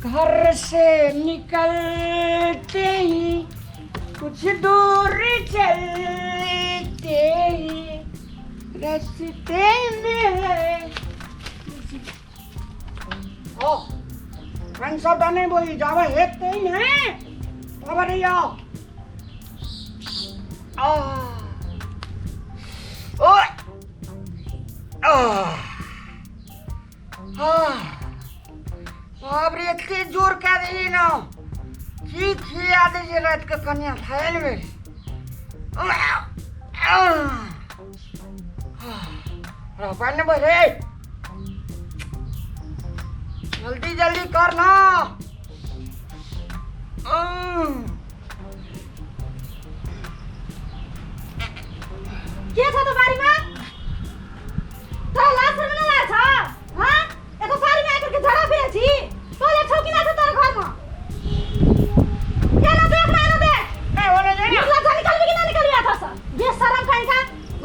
घर से निकलते ही कुछ दूर चलते ही रास्ते में है। ओ कौन सा दाने बोई जावा हेते ही नहीं बाबा रे आओ आ ओ आ आ बाप रे एते जोर कए देली न की खिया दै छै राति के कनिया खायल में पानि ने बहे जल्दी जल्दी कर ना। के छ त बारीमा? तोरा लाज शर्म न लागै छ? हाँ, एतो बारीमा आकर के झगड़ा फिरे छी। टोयलेट छौ कि ना छौ तोरा घरमा? एना देख ना, एना देख। ए होने दे ना। निकल जा, निकलबी कि ना निकलबी एतऽ से? बेशरम कहीं का।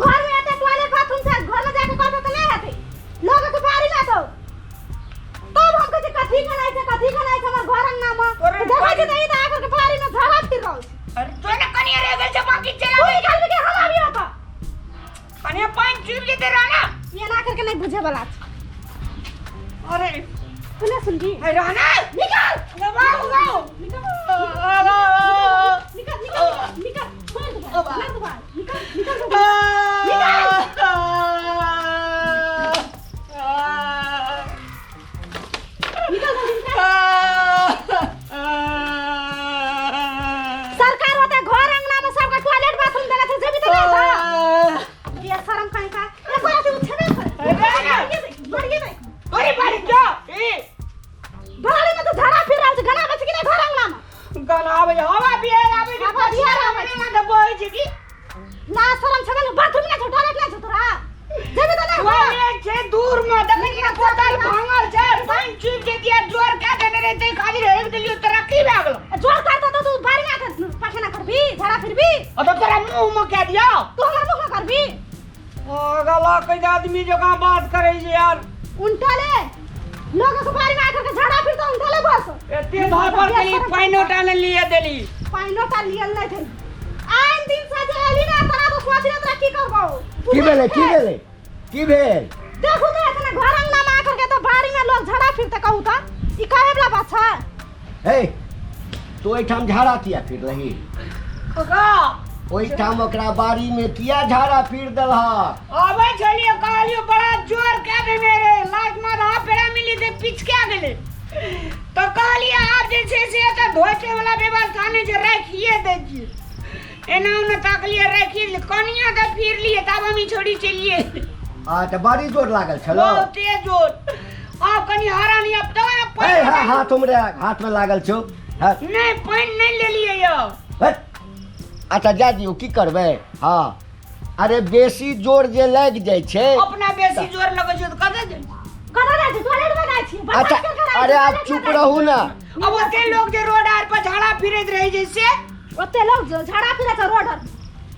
घर में एते टॉयलेट बाथरूम छै, घर में जाके करबे तऽ नहि हेतै। लोग के बारी में एतौ तब हम कहै छी कथी खनाइ छै, कथी खनाइ छै हमर घर अंगना में। तोरे देखै छी तऽ ई तऽ आकर के बारी में झगड़ा फिर रहल छै। अरे तो ने कनिया रे गेल छै बाकी तू चला। निकलबी कि हम आबी एतऽ? कनिया पानि चुबि जेतै रहना। एना करके नहीं बुझे वाला छै। अरे तू नहीं सुनबी। ए रहना। निकल। दबाओ गाओ। निकल निकल निकल निकल, मार दो बाहर, मार दो बाहर, निकल निकल दो। निकल जल्दी निकल। सरकार होते घर अंगना में सबका टॉयलेट बाथरूम देले छै, जेबी त नहीं था। ये शर्म कहीं का ये कोई तू छेबे कर। मर गए। अरे बारी जा ए। बाड़ी में तो झाड़ा फिर रहल छै, गना बच कि नहीं घर अंगना में? गनाबै हवा बिहार आबै छै। हवा बिहार आबै छै। ना दबाई छै की। ना शर्म छेबे ने, बाथरूम ना छौ, टॉयलेट ना छौ तोरा, जेबी त नहीं। टॉयलेट छै दूर में, देखै छी ना बोतल भांगल छै, पानि चुबि जेतियै। जोर कए देने रहै तै खातिर हेक देलियै, तोरा की भए गेलो? जोर करतो तो तू बाड़ी में आके पाखाना करबी, झाड़ा फिरबी? आ तऽ तोरा मुँह में कए दियौ? तू हमर मुँह में करबी? गला कहि आदमी जकाँ बात करै छै यार। उल्टा ले, लोग के बाड़ी में आकर के झाड़ा फिरतो, उल्टा ले बस। एते धर पर गेली, पानिओ टा नहि लिए देली। पानिओ टा लियल नहीं थे। आन दिन से जे एली ना तोरा तो सोच ले तोरा की करबो। की भेलै, की भेलै, की भेल? देखू तो एतना घर अंगना में आकर के तो बाड़ी में लोग झाड़ा फिरते, कहू तो ई कहे वाला बात छै? हे, तू एहिठाम झाड़ा किया फिर रही? काका। ओहिठाम ओकरा बाड़ी में किया झाड़ा फिर देलहक? आबै छलियै, कहलियो बड़ा जोर कए देने रे, लास्ट में आधा पेड़ा मिली ते पिचका गेलै, तऽ कहलियै आब जे छै से एतऽ धोते वाला व्यवस्था नहि छै, राखिए दै छियै। एना ओना ताकलियै, राखिए देलियै। कनिया तऽ फिर लियै, तब हम ई छोड़ी चलियै। आ तऽ बड़ी जोर लागल छलो? बहुते जोर। आब कनि हरा नहीं, आब तऽ हे पानि। हा, हाथ हमरे हाथ में लागल छौ। हाँ। नहि, पानि नहि लेलियै यौ। हट। अच्छा जा दियौ, की करबै। हँ, अरे बेसी जोर जे लागि जाइ छै। अपना बेसी जोर लगै छै तऽ कतऽ जाइ छै? कतऽ जाइ छी? टॉयलेट में जाइ छी। अच्छा अरे आब चुप रहू ना। अब ओते लोग जे रोड आर पर झाड़ा फिरैत रहै छै से। ओते लोग झाड़ा फिरै छै रोड आर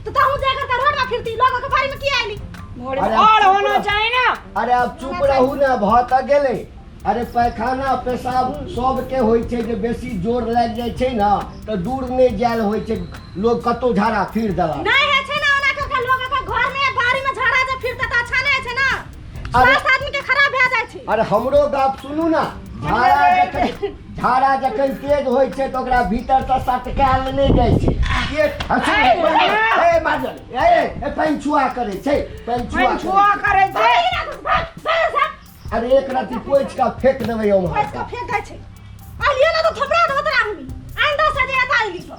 तऽ तहूँ जा करके रोड में फिरती, लोग के बारी में की आइली? अरे और चुप होना रह। चाही ना। अरे आब चुप रहू ना, भऽ तऽ गेलै। अरे पैखाना पेशाब सबके होइ छै, जे बेसी जोर लागि जाइ छै ने तऽ दूर नहि जायल होइ छै, लोग कतौ झाड़ा फिर देलक। नहीं है छै ना, ओना करके लोग के घर में बारी में झाड़ा जे फिरते तऽ अच्छा नहीं छै ना। अरे- स्वास्थ्य आदमी के खराब भए जाइ छै। अरे हमरो गप सुनू ना, झाड़ा जखन तेज होइ छै तऽ ओकरा भीतर से सटकायल नहि जाइ छै। के हँसू, ए माजल, ए ए पंचुआ करै छै, पंचुआ। छुआ करै छै। भाग ना, भाग भाग भाग। अरे एक रति पोछि कऽ फेंक देबै ओम्हर। पैस के फेंक दै छै। आलियो ना तो थपड़ा देबो तोरा हमी आइंदा से जे एता आइली तो।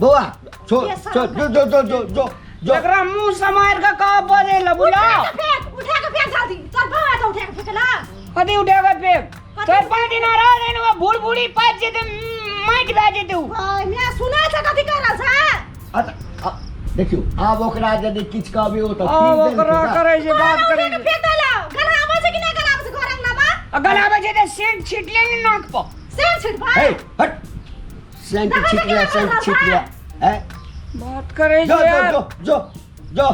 बौआ छोड़ छोड़, जो जो जो जो जो जो। एकरा मुंह समारि के कह बजै लए बुझलो। उठा के फेंक, उठा के फेंक जल्दी। तोर बाबा तो उठा के फेंकला। कथी उठा के फेंक? तोर 5 दिन रह देने वो भूल भूड़ी पाइप जेतै, माटि भए जेतै उ। ओय मैं सुनै छ कथी कह रहल छ? अच्छा देखियौ, आब ओकरा यदि किछु कहबियौ तऽ आब फिर ओकरा देलकै। करै छै बात तोरा करै उठा के छै। फेंक देला। गला आबै छै कि नहि गला आबै छै घर अंगना में? आ गलाबै छै तऽ सेंट छिटले ने नाक पर। सेंट छिट भाई। हे हट, सेंट छिट लिया, सेंट छिट लिया है। बात करै जो छै जो। यार। जो जो जो।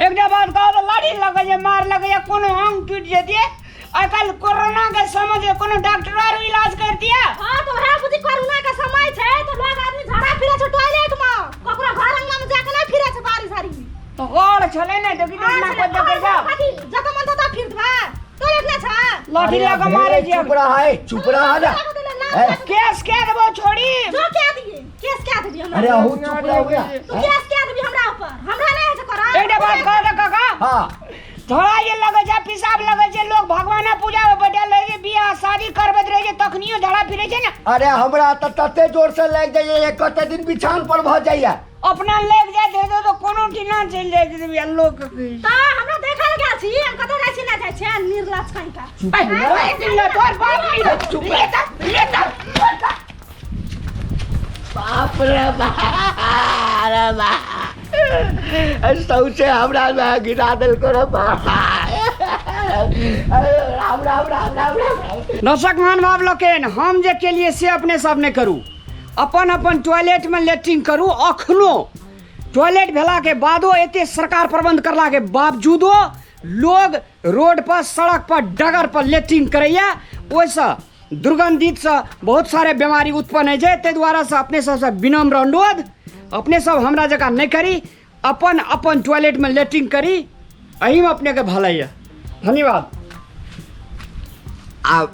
एकटा बात कहब, लाठी लगै छै, मार लगै छै, कोनो अंग टूटि जेतै। आइ काल्हि कोरोना के समय छै, कोनो डॉक्टर आर इलाज कर दिया। हां, तो वएह बुझी कोरोना के समय छै तो लोग आदमी झाड़ा फिरे छै टॉयलेट में, ककरो घर अंगना में जाके नहीं फिरे छै बारी सारी में। तो गौर छलै ने, देखी हाँ, देखना छलै, को देखे जा। कथी जत मन तत फिर देबा, टॉयलेट ना छै। लाठी लगा के मारे छी। चुप रहा है, चुप रहा ना। ए, केस के देबो छोड़ी। जो क्या दिए केस क्या देबी हमरा? अरे अहू चुप रहो गया। तू केस क्या देबी हमरा ऊपर? हमरा नहीं है करा। एकटा बात कह दे काका। हाँ। थोड़ा जे लगे छै पेशाब लगे छै, लोग भगवाना पूजा में बैठल रहे छै, बियाह शादी करबैत रहे छै, तखनियो झड़ा फिरे छै ने। अरे हमरा तऽ तते जोर से लागि जाइए, कते दिन बिछान पर भऽ जाइए। अपना लागि जाइत हेतौ तऽ कोनो ठिना चलि जाइत हेतै लोक के। तऽ हमरा देखल गेल छी, हम कतौ जाइ छी ना जाइ छी, निर्लज कहीं का। चुप रह। तोर बाप नहीं। चुप। ले तऽ, ले तऽ, ले तऽ। बाप रे बाप, अरे बाप, सौसे हमरा मे गिरा देलको रे बाप। अरे राम राम राम राम राम। दर्शक महानुभाव लोकनि, हम जे केलिए से अपने सब नहि करू, अपन अपन टॉयलेटमे लैट्रिन करू। अखनो टॉयलेट भेलाके बादो, एते सरकार प्रबंध करलाके बावजूदो लोग रोड पर, सड़क पर, डगर पर लैट्रिन करैया। ओहिसँ दुर्गंधितसँ बहुत सारे बीमारी उत्पन्न होइ छै। ताहि दुआरेसँ अपने सबसँ विनम्र अनुरोध, अपने सब हमरा जकाँ नहि करी, अपन अपन टॉयलेटमे लैट्रिन करी, एहिमे अपनेके भलाई यऽ। धन्यवाद। आ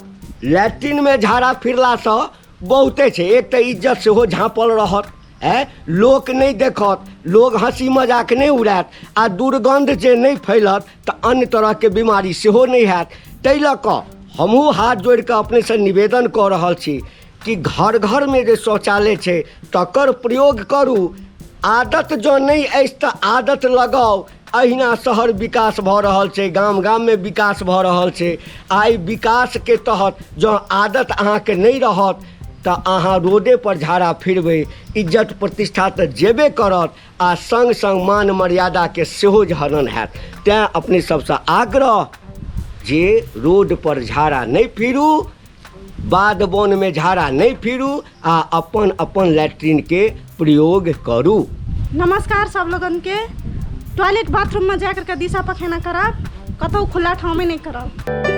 लैट्रिनमे झाड़ा फिरलासँ बहुते छै, एक तऽ इज्जत सेहो झाँपल रहत, आँय लोक नहि देखत, लोग हँसी मजाक नहि उड़ायत, आ दुर्गन्ध जे नहि फैलत तऽ अन्य तरहके बीमारी सेहो नहि हैत। ताहि लऽ कऽ हमहूँ हाथ जोड़ि कऽ अपनेसँ निवेदन कऽ रहल छी कि घर घरमे जे शौचालय छै तकर प्रयोग करू। आदत जँ नहि अछि तऽ आदत लगाउ। अहिना शहर विकास भऽ रहल छै, गाम गाममे विकास भऽ रहल छै। आइ विकासके तहत जँ आदत अहाँके नहि रहत तऽ अहाँ रोडेपर झाड़ा फिरबै, इज्जत प्रतिष्ठा तऽ जेबे करत आ सङ्ग सङ्ग मान मर्यादाके सेहो हनन हैत। तैँ अपने सबसँ आग्रह जे रोडपर झाड़ा नहि फिरू, बाध बोनमे झाड़ा नहि फिरू आ अपन अपन लैट्रिनके प्रयोग करू। नमस्कार सब लोगन के। टॉयलेट बाथरूम में जा करके दिशा पखाना करब, कतौ खुला ठाव में नहीं करब।